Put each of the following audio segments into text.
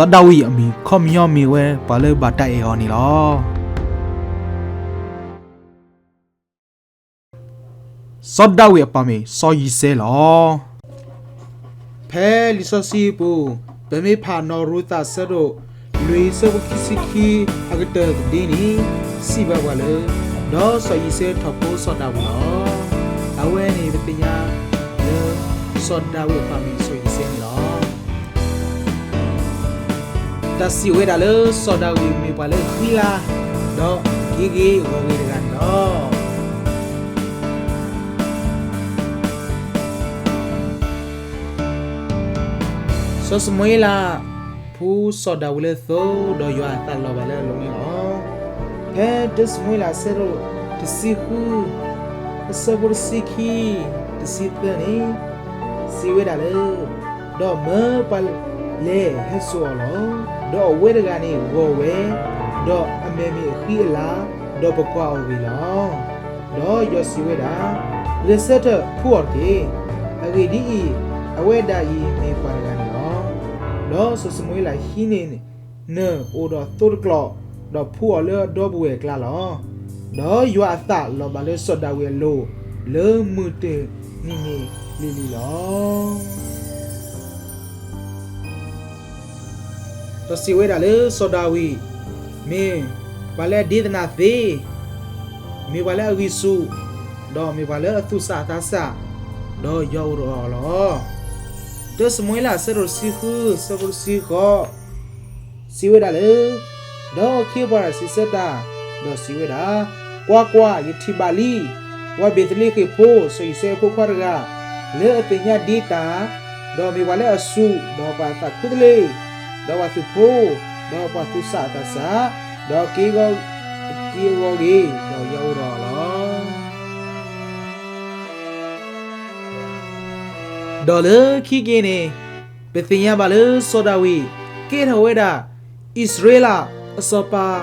စီၤဒၤဝံးအမံၤခီပညီမ့ၢ်ဝဲပှၤလၢဘၣ်တၢ်အဲၣ်အီၤန့ၣ်လီၤ. စီၤဒၤဝံးအပၢ်မ့ၢ်စီၤယံးစဲလီၤ. ဖဲလံာ်စီဆှံအပူၤ, ပမ့ၢ်ဖးနီၢ်ရူၤသးအဆၢဒိၣ်လွံၢ်အဆၢဖိခံဆံခံအကတၢၢ်တဒ့န့ၣ်, စံးဘၣ်ပှၤလၢ, ဒီးစီၤယံးစဲထီၣ်ဖိစီၤဒၤဝံးလီၤ. အဝဲန့ၣ်ပသ့ၣ်ညါလၢ စီၤဒၤဝံးအပၢ်မ့ၢ်စီၤယံးစဲန့ၣ်လီၤ. တၢ်စံးဝဲဒၣ်လၢစီၤဒၤဝံးမ့ၢ်ပှၤလၢအဃံလၤ, ဒီးက့ၤဂ့ၤဂီၤဂ့ၤတဂၤန့ၣ်လီၤ. စီၤၡမူၤအ့လး ဖှူစီၤဒၤဝံးလၢသိ, ဒီးယွၤအသးလီၤဘၣ်လၢအလိၤန့ၣ်လီၤ. ဖဲတၢၡမူၤအ့လးအဆၢဒိၣ်တဆံဃု, အဆၢဖိတဆံခံ, တဆံသၢန့ၣ်, စံးဝဲဒၣ်လၢ, ဒီးမၢပှၤလဲၤဟဲစိာ်အီၤလီၤ. ဒီးအဝဲတဂၤန့ၣ်ဂီၤဝဲ, ဒီးအမဲာ်မ့ၢ်အဃံအလၤ, ဒီးပကွၢ်အီၤဂ့ၤလီၤ. ဒီးယွၤစံးဝဲဒၣ်, ဂဲၤဆၢထၢၣ်ဖှူအီၤတက့ၢ်. အဂ့ၢ်ဒ်အံၤ, အဝဲဒၣ်အံၤမ့ၢ်ပှၤတဂၤန့ၣ်လီၤ. ဒီးစီၤၡမူၤအ့လးဟံးန့ၢ်နၢၤအိၣ်ဒီးသိတကျီး, ဒီးဖှူအီၤလၢအဒီပုၢ်ဝဲၢ်အကျါလီၤ. ဒီးယွၤအသးလီၤဘၣ်လၢစီၤဒၤဝံးအလိၤ, လၢမုၢ်တနံၤန့ၣ်လံၤလံၤလီၤ. ဒီးစံးဝဲဒၣ်လၢစီၤဒၤဝံး, မ့ၢ်ပှၤလၢအဒ့သနာ်သ့, မ့ၢ်ပှၤလၢအဂံၢ်ဆူၣ်, ဒီးမ့ၢ်ပှၤလၢအသူၣ်ဆးအသးဆး, ဒီးယွၤအိၣ်ဒီးအီၤလီၤ. တၢၡမူၤအ့လးအဆၢဒိၣ်တဆံဃု, အဆၢဖိတဆံဃိး, စံးဝဲဒၣ်လၢ, ဒီးအခ့အပှၤစံးဆၢတၢ်, ဒီးစံးဝဲဒၣ်, ကွၢ်ကွၢ်, ယထံၣ်ဘၣ်လံ, ပှၤဘ့းသလ့ဃ့ၣ်ဖိ စီၤယံးစဲအဖိခွါတဂၤ, လၢအသ့ၣ်ညါဒ့တၢ်, ဒီးမ့ၢ်ပှၤလၢအဆူၣ်, ဒီးပှၤသးခူတလ့ၢ်, ဒီးပှၤသုးဖိ, ဒီးပှၤသူၣ်ဆးအသးဆး, ဒီးက့ၤဂီၤ, က့ၤအဂီၤဂ့ၤ, ဒီးယွၤအိၣ်ဒီးအီၤလီၤ. ဒီးလၢခံက့ၤန့ၣ်, ပသ့ၣ်ညါဘၣ်လၢစီၤဒၤဝံး ကဲထီၣ်ဝဲဒၣ် အံၣ်စရ့လးအစီၤပၤ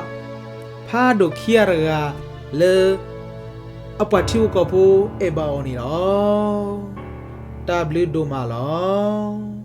ဖးဒိၣ်ခံဂၤတဂၤ လၢအပှၤထံဖိကီၢ်ဖိအဲၣ်ဘၣ်အီၤန့ၣ်လီၤ. တၢ်ဘျုးဒိၣ်မးလီၤ.